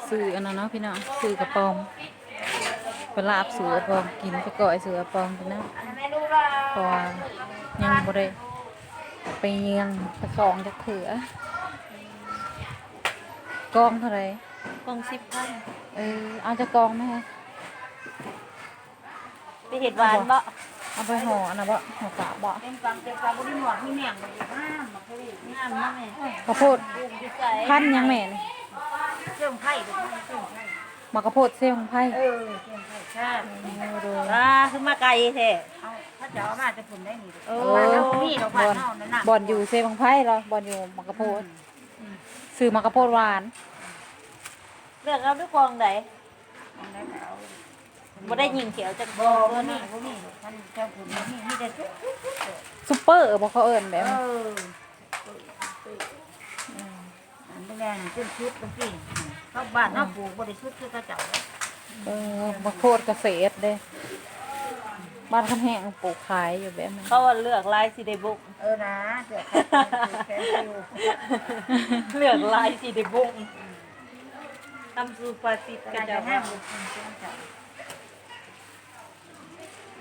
ຊື້ອັນນັ້ນເນາະພີ່ນ້ອງ ຊື້ກະປອມ ໄປລາບສູ່ອາປອງກິນ ໄປກ້ອຍສູ່ອາປອງກິນນຳ ເພາະວ່າຍັງບໍ່ໄດ້ໄປເຍືອງໄປຄອງຈັກເທື່ອ. ກ່ອງເທົ່າໃດ? ກ່ອງສິບພັນ. ເອີ ເອົາຈັກກ່ອງແມ່? ໄປເຮັດຫວານບໍ? ເອົາໄປຫໍ່ອັນນັ້ນບໍ? ຫໍ່ກາບບໍ? ເຕັມກຳເຕັມກຳ ບໍ່ໄດ້ໝວກມີແໜງ ບໍ່ໄດ້ງາມ ໝາກເຄີຣີງາມນະແມ່. ເອີ ເຂົ້າໂພດ ຢູ່ໃສ? ພັນຫຍັງແມ່ນີ້? ເຊື່ອງໄຜ່ ເຊື່ອງໄຜ່ ໝາກເຂົ້າໂພດເຊື່ອງໄຜ່. ເອີ ເຊື່ອງໄຜ່ ແຊບ. ໂອ້ ໂດຍ ອ່າ ຄືມາໄກແທ້. ເອົາ ເຂົາເຈົ້າເອົາມາແຕ່ພຸ້ນໄດ໋ນີ້. ໂອ້ ບ້ານເຮົາບໍ່ມີດອກ ບ້ານເຮົານັ້ນນະ ບ່ອນຢູ່ເຊບັ້ງໄຟເນາະ ບ່ອນຢູ່ໝາກເຂົ້າໂພດ. ອືມ ຊື້ໝາກເຂົ້າໂພດຫວານ. ເລືອກເອົາດູ ກ່ອງໃດ? ບໍ່ໄດ້ຍິງຂຽວຈັກ ບໍ່ ບໍ່ມີ ບໍ່ມີ ມັນແຖວພຸ້ນບໍ່ມີ ມີແຕ່ຊຸບ ຊຸບ ຊຸບ ຊຸບເປີບໍ່ ເຂົາເອີ້ນແບບ ເອີ ອືມ ອັນນີ້ແມ່ນຈົນສຸກ ເມື່ອກີ້ເຮົາ ບ້ານເຮົາ ອືມ ປູກບໍ່ໄດ້ສຸກຄືເຂົາເຈົ້າ. ເອີ ໝາກໂພດກະເສດເດ້ ບ້ານຄຳແຮງປູກຂາຍຢູ່ແບບນັ້ນ. ເຂົາວ່າເລືອກຫຼາຍຊິໄດ້ບົກ. ເອີນະ ເລືອກຫຼາຍຊິໄດ້ບົກ. ຕຳສຸພາສິດເຂົາເຈົ້າວ່າ.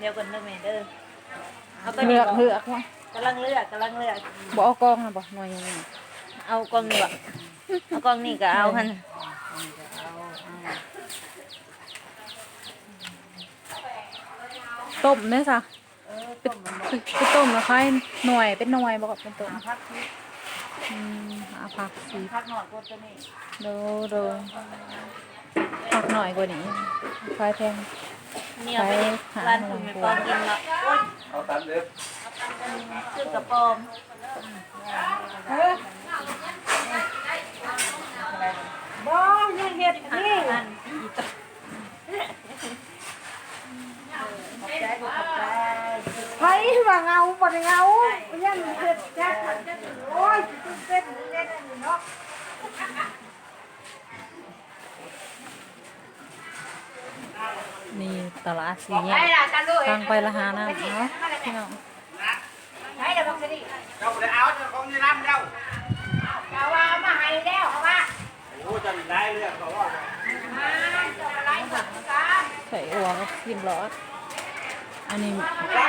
ດຽວກ່ອນເດີແມ່ເດີ. ເອົາຕົວນີ້ ເລືອກ ເລືອກ ກຳລັງເລືອກ ກຳລັງເລືອກ. ບໍ່ເອົາກ່ອງນະບໍ່? ໜ່ວຍໃຫຍ່ໆ ເອົາກ່ອງນີ້ບໍ່? ເອົາກ່ອງນີ້ກະເອົາຫັ້ນ. ຕົ້ມເດ້ຊະ. ເອີ ຕົ້ມມັນບໍ່ ໄປ ໄປຕົ້ມລະຂາຍໜ່ວຍ ເປັນໜ່ວຍບໍ່ ເປັນຕົ້ນ? ຫາພັກສິບ. ອືມ ຫາພັກສິບ ພັກໜ້ອຍກວ່າຕົວນີ້. ໂດ ໂດ ພັກໜ້ອຍກວ່ານີ້ ຂາຍແພງ. ນີ້ເອົາໄປໃຫ້ຫຼານຜູ້ແມ່ປອງກິນເນາະ. ໂອ້ຍ ເອົາຕາມເດີ ຊື້ກະປອມ. ບໍ່ ຍັງເຮັດນີ້. ຂອບໃຈ ຂອບໃຈ. ໃຜວ່າເງົາ ບໍ່ໄດ້ເງົາ ຍັງເຮັດຈັກ. ໂອ້ຍ ຊິຕື່ນເຕັ້ນເຮັດອັນນີ້ເນາະ. ນີ້ຕະຫຼາດສີ່ແຍກ ທາງໄປລະຫານ້ຳເນາະພີ່ນ້ອງ. ໃສລະບັກສະດີ? ເຈົ້າບໍ່ໄດ້ເອົາ ເຈົ້າຂອງຢູ່ນຳແລ້ວ. ເຈົ້າວ່າເອົາມາໃຫ້ແລ້ວ ເອົາມາ. ໂອ້ ເຈົ້ານີ້ຫຼາຍເລື່ອງ ເຂົາເວົ້າ. ມາ ເຈົ້າກໍຫຼາຍເລື່ອງຄືກັນ. ໃສ່ອົ່ວກັບຊີ້ນຫຼອດ. ອັນນີ້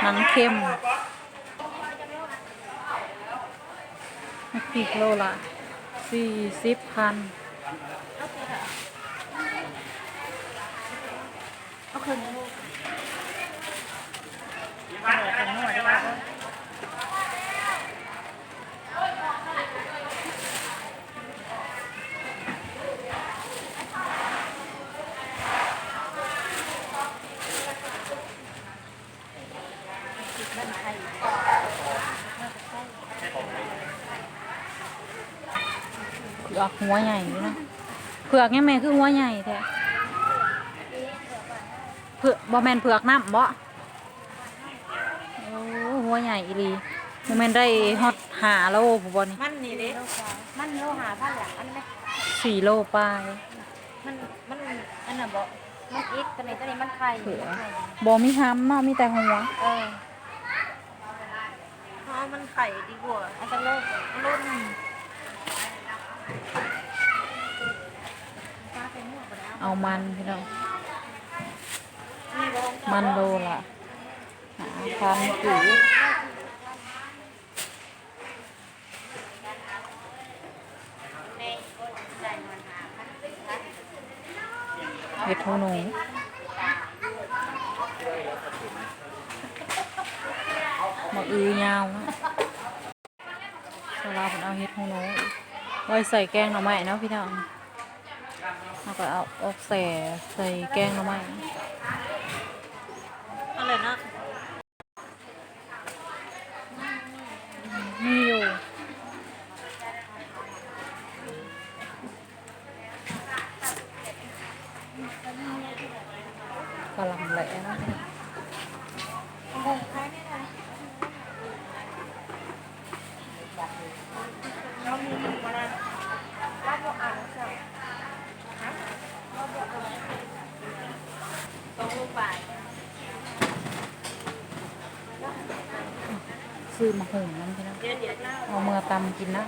ໜັງເຄັມ. ໝາກພິກໂລລະສີ່ສິບພັນ. ເອົາເຄິ່ງໂລ. ເຜືອກຫົວໃຫຍ່ຢູ່ນະ. ເຜືອກຫຍັງແມ່ ຄືຫົວໃຫຍ່ແທ້? ເຜືອກ ບໍ່ແມ່ນເຜືອກນ້ຳບໍ? ໂອ້ ຫົວໃຫຍ່ອີ່ຫຼີ. ບໍ່ແມ່ນໄດ້ຮອດຫ້າໂລພຸ້ນບໍນີ້? ມັນນີ້ເດ້ ມັນໂລຫ້າພັນລະ ອັນນີ້ແມ່ນສີ່ໂລປາຍ. ມັນ ມັນອັນນັ້ນບໍ? ມັນອິດ ຕົວນີ້ ຕົວນີ້ມັນໄຂ່ ເຜືອກ ໄຂ່ ບໍ່ມີຮຳເນາະ ມີແຕ່ຫົວ. ເອີ ເຮົາເອົາມັນໄຂ່ດີກວ່າ. ເອົາຈັກໂລ? ໂລໜຶ່ງ. ເອົາມັນພີ່ນ້ອງ ມັນໂລລະຫ້າພັນກີບ. ເຫັດຫູໜູ ໝາກອືຍາວເນາະ. ສາວລາວເພິ່ນເອົາເຫັດຫູໜູໄວ້ໃສ່ແກງໜໍ່ໄມ້ເນາະພີ່ນ້ອງ. ເຮົາກໍເອົາອອກແຊ່ໃສ່ແກງໜໍ່ໄມ້. ເອົາເລີຍເນາະ. ມີຢູ່ ກະລ່ຳແຫຼະເນາະ. ຊື້ໝາກຫຸ່ງນຳພີ່ນ້ອງ ເອົາເມືອຕຳກິນນະ.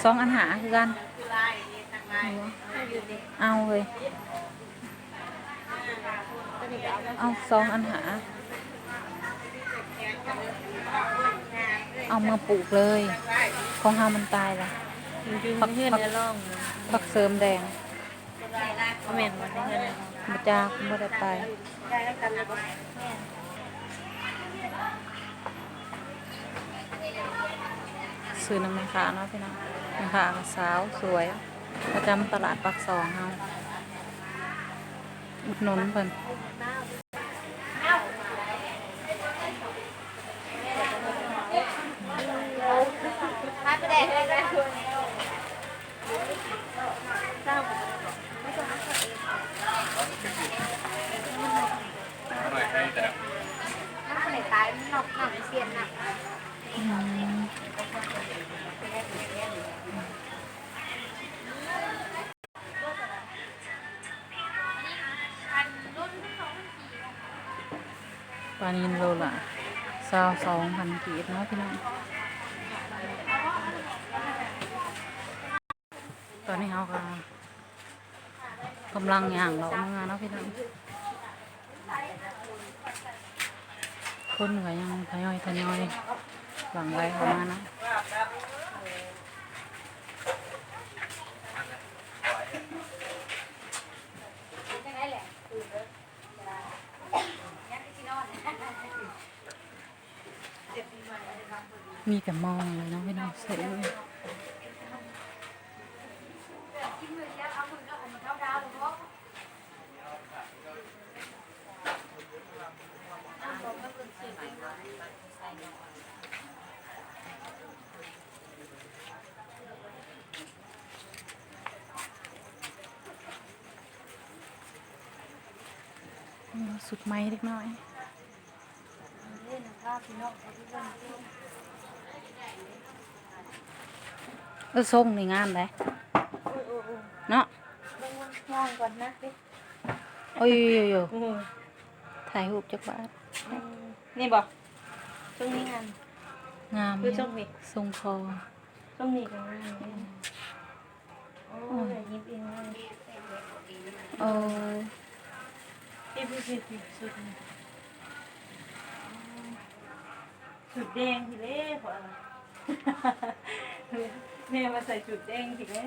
ສອງອັນຫ້າຄືກັນ. ເອົາເຮີ້ຍ ເອົາສອງອັນຫ້າ ເອົາມາປູກເລີຍ. ຂອງເຮົາມັນຕາຍລະ. ຢູ່ໃນເຮືອນ ຜັກ ໃນຮ່ອງ ຜັກເສີມແດງ. ບໍ່ແມ່ນບໍ່ ໃນເຮືອນ ບໍ່ຈັກ ບໍ່ໄດ້ໄປ. ຊື້ນຳແມ່ຄ້າເນາະພີ່ນ້ອງ. ແມ່ຄ້າກໍສາວສວຍ ປະຈຳຕະຫຼາດປາກຊ່ອງເຮົາ ອຸດໜູນເພິ່ນ. ປານິນໂລລະຊາວສອງພັນກີບເນາະພີ່ນ້ອງ. ຕອນນີ້ເຮົາກໍກຳລັງຍ່າງເລາະເມືອເນາະພີ່ນ້ອງ. ຄົນກໍຍັງທະຍອຍ ທະຍອຍຫຼັ່ງໄຫຼເຂົ້າມາເນາະ. ມີແຕ່ມອງເລີຍເນາະພີ່ນ້ອງ. ຊຸດໃໝ່ເດັກນ້ອຍ. ເອີ ຊົງນີ້ງາມໃດ໋ ໂອ້ຍ ໂອ້ຍ ໂອ້ຍ ເນາະ. ເບິ່ງ ເບິ່ງ ມອງກ່ອນນະ ໂອ້ຍ ໂອ້ຍ ໂອ້ຍ ໂອ້ຍ ຖ່າຍຮູບຈັກບາດ. ອືມ ນີ້ບໍ່? ຊົງນີ້ງາມ ງາມ ຄືຊົງນີ້ ຊົງຄໍ ຊົງນີ້ກໍງາມເດ້. ໂອ້ຍ ຍິບເອງເລີຍ. ໂອ້ຍ ພີ່ ພີ່ ພີ່ ຊຸດນີ້ ຊຸດແດງພີ້ເດ້ ພໍ່ ແມ່ມາໃສ່ຊຸດແດງພີ້ເດ້.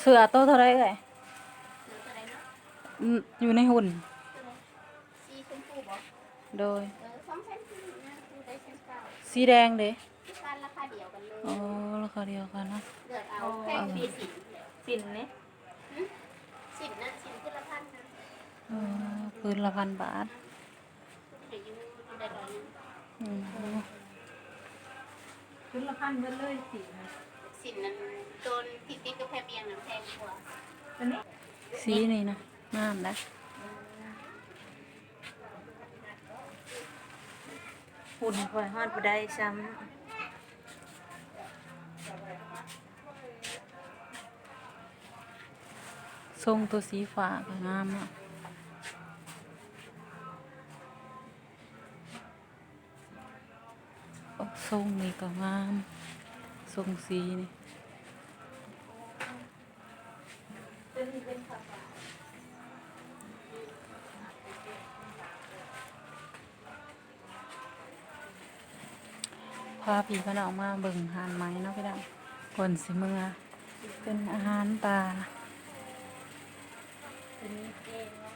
ເສື້ອໂຕເທົ່າໃດເອື້ອຍ? ເສື້ອໂຕໃດເນາະ? ອືມ ຢູ່ໃນຫຸ່ນ ສີຊົມພູບໍ? ໂດຍ ເອີ ສອງແສນກີບນະ ຢູ່ໄດ້ແສນເກົ້າ. ສີແດງເດ? ຄືກັນ ລາຄາດຽວກັນເລີຍ. ອໍ ລາຄາດຽວກັນເນາະ. ເລືອກເອົາ ອໍ ແພງດີສີ ສິ້ນນີ້ ຫຶ? ສິ້ນນະ ສິ້ນຄືລະພັນນະ. ອໍ ຄືນລະພັນບາດ. ອືມ ຄືນລະພັນເບິດເລີຍ ສິ້ນນະ. ສິ້ນນັ້ນ ໂຕນທີ່ຕິດກັບແພບຽງນະແພງກວ່າ. ອັນນີ້ ສີນີ້ນະ ງາມນະ. ຫຸ່ນຂ້ອຍຮອດບໍ່ໄດ້ຊ້ຳ. ຊົງຕົວສີຟ້າກໍງາມເນາະ. ໂອ້ ຊົງນີ້ກໍງາມ ຊົງສີນີ້. ພາພີ່ພານ້ອງມາເບິ່ງຮ້ານໃໝ່ເນາະພີ່ນ້ອງ ກ່ອນຊິເມືອ. ເປັນອາຫານປ່າ ເປັນເອງເນາະ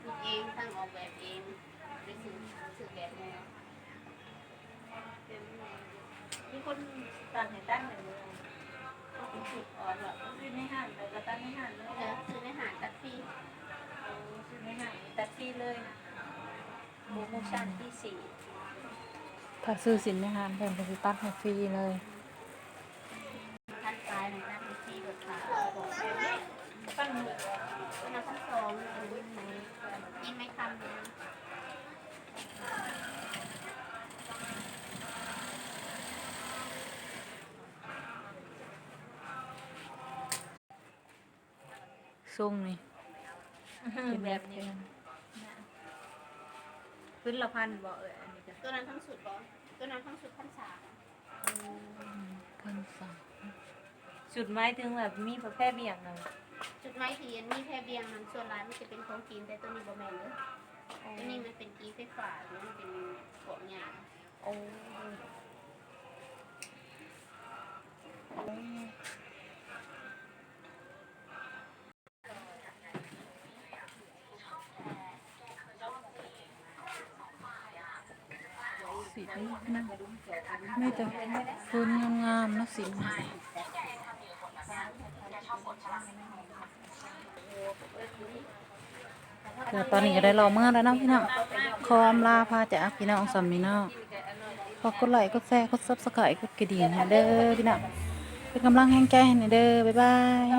ເຮັດເອງ ທັງອອກແບບເອງ ໄປຊື້ ຊື້ແບບແນວ ມີຄົນຕັດໃຫ້ຕັດໃຫ້ເບິ່ງ ເຮົາກໍຄິດອອກວ່າຊື້ໃນຮ້ານ ແລ້ວກໍຕັດໃນຮ້ານເລີຍ. ເອີ ຊື້ໃນຮ້ານຕັດຟຣີ. ໂອ້ ຊື້ໃນຮ້ານຕັດຟຣີເລີຍ ໂປຣໂມຊັນທີສີ່. ຖ້າຊື້ສິ້ນໃນຮ້ານ ເພິ່ນກໍຊິຕັດໃຫ້ຟຣີເລີຍ. ຊົງນີ້ ອືຮຶ ເປັນແບບນີ້ ແບບແບບນີ້. ຊຸດລະພັນບໍ່ເອື້ອຍ? ອັນນີ້ກໍ ຕົວນັ້ນທັງຊຸດບໍ່? ຕົວນັ້ນທັງຊຸດພັນສາມ. ພັນສາມ. ຊຸດໝາຍເຖິງແບບມີປະແພວຽງນຳ? ຊຸດໄມ້ທີ່ມີແພວຽງນັ້ນ ສ່ວນຫຼາຍມັນຈະເປັນຂອງຈີນ, ແຕ່ຕົວນີ້ບໍ່ແມ່ນເດີ. ອໍ ຕົວນີ້ມັນເປັນກີໄຟຟ້າ, ຕົວນີ້ເປັນພວກຫຍ້າ. ໂອ້. ສີນີ້ນະ ມີແຕ່ຟື້ນງາມໆເນາະ ສີນີ້. ແລ້ວຕອນນີ້ກໍໄດ້ລໍເມືອແລ້ວເນາະພີ່ນ້ອງ, ຂໍອຳລາພາຈາກພີ່ນ້ອງສ່ຳນີ້ເນາະ. ຝາກກົດໄລ ກົດແຊ ກົດ Subscribe ກົດກະດິ່ງໃຫ້ເດີພີ່ນ້ອງ, ເປັນກຳລັງແຮງໃຈໃຫ້ແດ່ເດີ. ບາຍບາຍ.